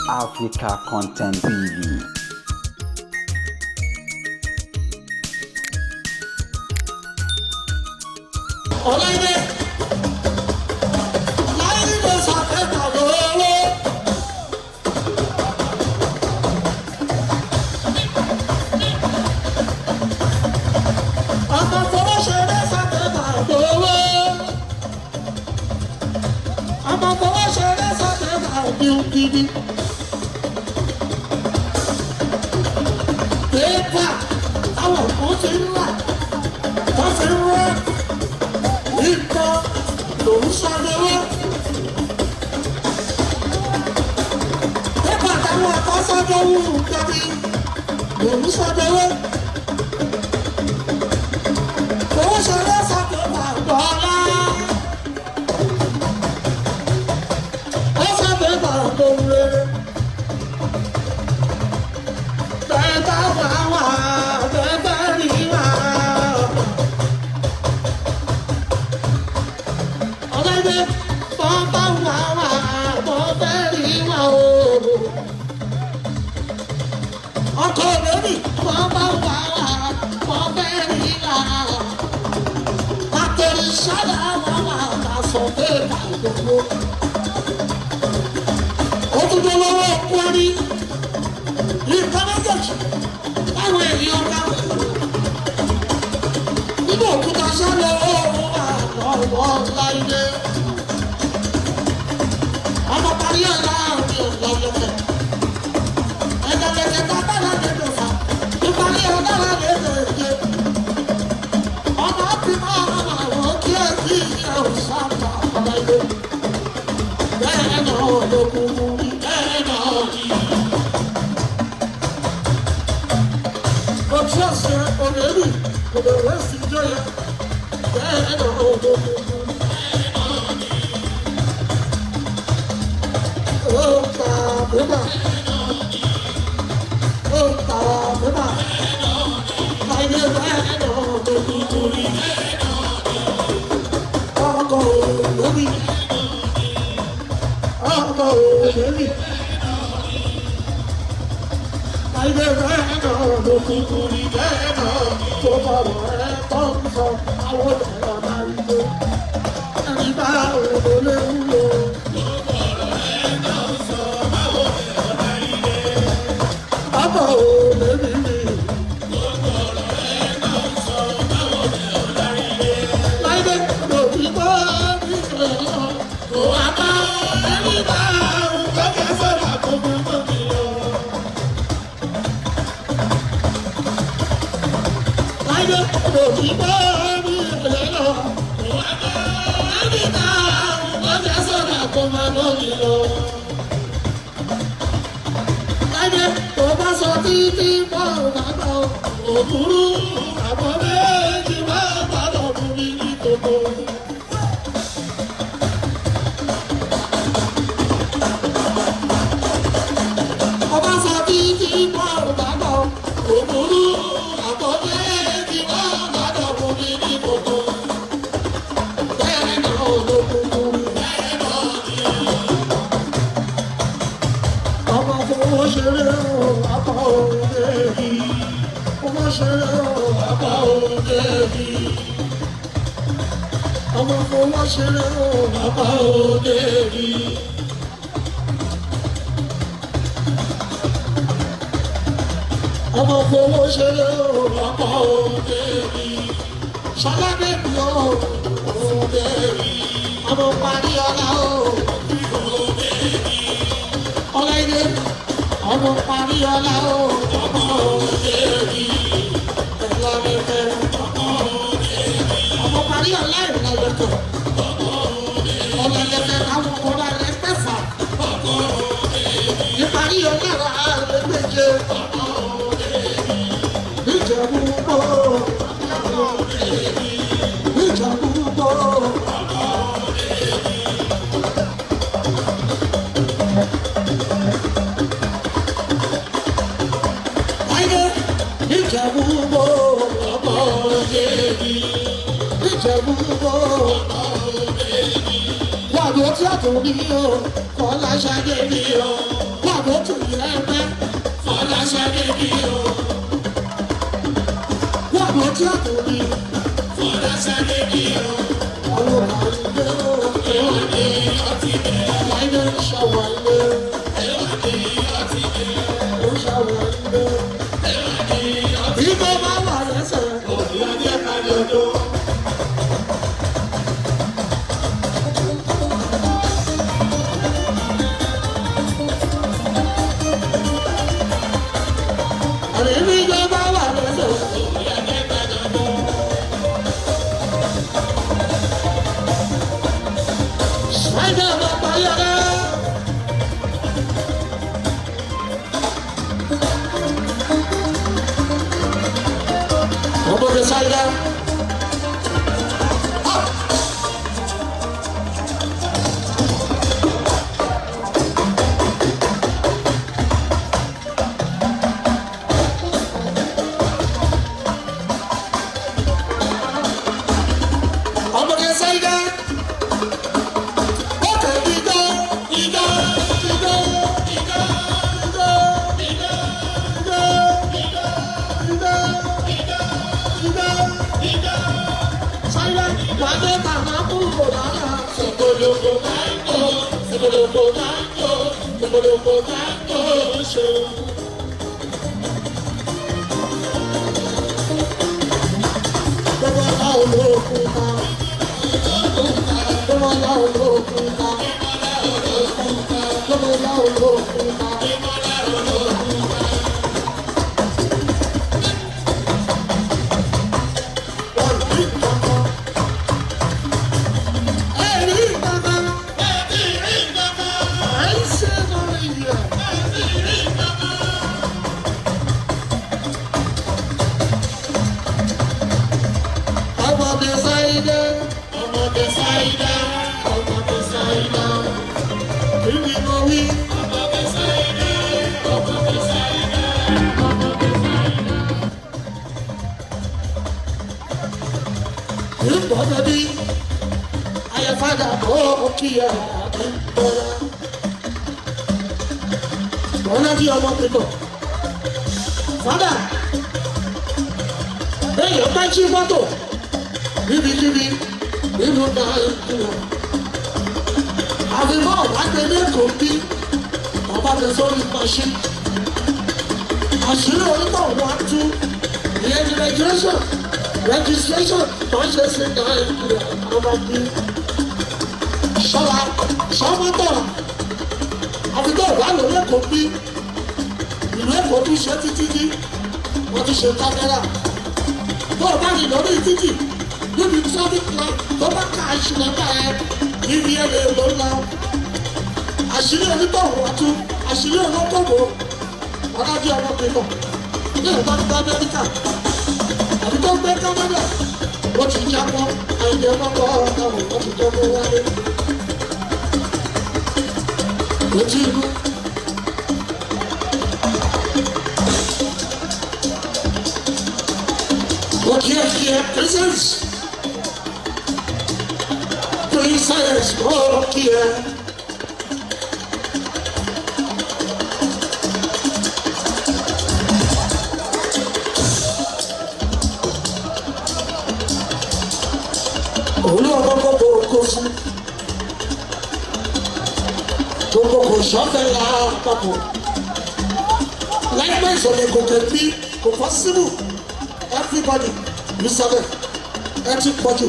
Africa Content TV. Ọláìdé láìdé sàfẹ́tà lówó. Ọmọ fọwọ́ṣeré sàfẹ́tà lówó. Ọmọ fọwọ́ṣeré sàfẹ́tà bíbí. Pépà táwọn kan ti ń là tó fi ń rẹ́ nǹkan lòún sọdọwọ́. Pépà táwọn ọkọ sọdọwọ́ nǹkan lòún sọdọwọ́. Owó ṣeré sọdọwọ́ àgbọ̀ọ́lá. Ó sọdọwọ́ àgbọ̀n rere. Bẹ́ẹ̀ bá wà wà, bẹ́ẹ̀ bá rí wà. Ọlọ́dẹ bọ́bá wà wà bọ́bá rí wà o. Ọkọ lórí bọ́bá wà wà bọ́bá rí wà. Pàtẹ́rì sábà wà wà ká sọ pé bàgbogbo. Ó tún dé lọ́wọ́ kwari. Nǹkan méjèèjì báwo èèyàn ká. Nínú òkúta sálọ òun àlọ́ láìdé. Ọmọ parí ọ̀la òní ọ̀lọ́lọ́fẹ̀. Ẹ̀dọ̀lẹ̀kẹ̀ tá a bá láti dọ̀fà. Ìparí ọ̀la láti dọ̀fẹ̀. Ọmọ ti máa wà wọ́n kí ẹ sí ìyá òṣàpá ọ̀láìdé. Bẹ́ẹ̀ náà ló kú bẹ́ẹ̀ náà ni. Ojú ọ̀sẹ̀ òrèlú kò lè wẹ́ sí ijó yẹn. Bẹ́ẹ̀ náà ló kú. Ó ta bíbà. Ó ta bíbà. Láyé bẹ́ẹ̀ náà ló kú rí. Ọkọ̀ òbí. Ọkọ̀ òbí. Láyé bẹ́ẹ̀ náà ló kú rí. Bẹ́ẹ̀ náà tó bá wọ̀ ẹ́ tó ń sọ àwọn ọ̀rọ̀ máa ń gbé. Ẹni bá òun lè wúlò. Ọkọ̀ òbí mi. Láyé kò tí bá mi rẹ̀ lọ. Kò wá bá ẹni bá òun kọ́kẹ́ sọ̀rọ̀ kó mọ́ mọ́ mi lọ. Láyé kò tí bá mi rẹ̀ lọ. Kò wá bá ẹni bá òun kọ́kẹ́ sọ̀rọ̀ kó mọ́ mọ́ mi lọ. Láyé tó bá sọ títí bọ́ bàbá òkúrú àbọ̀ méjì máa gbọ́dọ̀ mú mi ní gbogbo. Ọba sọ títí bọ́ bàbá òkúrú àbọ̀ méjì máa gbọ́dọ̀ mú mi ní gbogbo. Bẹ́ẹ̀ náà ló kúkú bẹ́ẹ̀ náà ni. Ọmọ fowó ṣeré o, àbọ̀ òde yìí. Fowó ṣeré o, àbọ̀ òde yìí. Ọmọ fowó ṣeré o, àbọ̀ òde yìí. Ọmọ fowó ṣeré o, àbọ̀ òde yìí. Ṣọlá bèbí o, òde yìí. Ọmọ parí ọlá o, òde yìí. Ọláìdé ọmọ parí ọlá o ọmọ òde rí ẹlọrẹfẹ ọmọ òde rí ọmọ parí ọlá ìlọlẹkẹ ọlọlẹkẹ àwọn ọmọ rẹ mẹ́fà ọmọ òde rí ìparí ọlá rẹ méje ọmọ òde rí ìjẹ̀bú gbó ọmọ òde rí ìjẹ̀bú gbó ọmọ òde rí. Láyé Ìjẹ̀bú gbó ọmọ òde rí. Ìjẹ̀bú gbó ọmọ òde rí. Wàdó tí a tó ní o, Kọ́lá ṣadé ní o. Wàdó tí Wọ́n mọ̀ tí a kò ní. Àwọn àìlè o. Láìlè ń ṣàwọ̀ ilé. Ó ṣàwọ̀ ilé. Ìgbẹ́ bá wà lẹ́sẹ̀. Àní ìgbẹ́ bá wà lẹ́sẹ̀. Ṣáìdá bàbá yára. Ọmọdé ṣáìdá. Ọmọdé ṣáìdá. Ọkọ̀ ìdá ìdá ìdá ìdá ìdá ìdá ìdá ìdá ìdá ìdá. Ṣáìdá wà dé bàbá kúrò lára. Ṣòkòlòkò máa ń tó, ṣòkòlòkò máa ń tó, ṣòkòlòkò máa ń tó ṣe. Gbogbo ọlá olókùn ká. Gbogbo ọlá olókùn ká. Gbogbo ọlá olókùn ká. Wọ́n ní kankan. Ẹ̀rí kankan. Ẹ̀ ń ṣe lórí ìyá. Ọmọdé sáyidé, ọmọdé sáyidé, ọmọdé sáyidé. Kí ni mo wí? Ọmọdé sáyidé, ọmọdé sáyidé, ọmọdé sáyidé. Ìgbọ́dọ̀ bí ayẹ̀fádà kó kí ẹ àbí bọ́lá. Bọ́lá bí ọmọ pípọ̀. Fádà, èèyàn bá jí mọ́tò níbikíbi nínú Nàìjíríà. Àfihàn ọ̀bá gbé lẹ́kọ̀ọ́ bí ọba ti sórí machine. Àṣírí onítọ̀ wá tú ìyẹn ti registration registration tó ń ṣe sí Nàìjíríà ọba bí. Ṣọ́ra ṣọ́mọ́tò àfihàn ọ̀bá lò lẹ́kọ̀ọ́ bí ìlú Èkó tún ṣe títí dí wọ́n tún ṣe kámẹ́rà. Tó o bá rìn lórí títì níbi traffic light tó bá ka àṣìlẹ̀ bá ẹ níbi ẹ lè lọ lọ. Àṣírí onítọ̀hún àtú àṣírí olókòwò ọ̀dájú ọmọ pípọ̀ ní ìbá ń gbé Amẹ́ríkà àbí tó ń gbé Kánádà ó ti jábọ́ àìjẹ́ mọ́kọ́ ọ̀gáwò ó ti jábọ́ wálé. Etí inú. Okiekie presence. Princess Okie. Òun náà kọ́kọ́ bo oko fún. Gbogbo kò sọ́fẹ̀ la papọ̀. Láìpẹ́ ìsọ̀lẹ̀ kò kẹ̀ bí kò possible. Everybody, you sabi, ẹ ti pọ̀jù.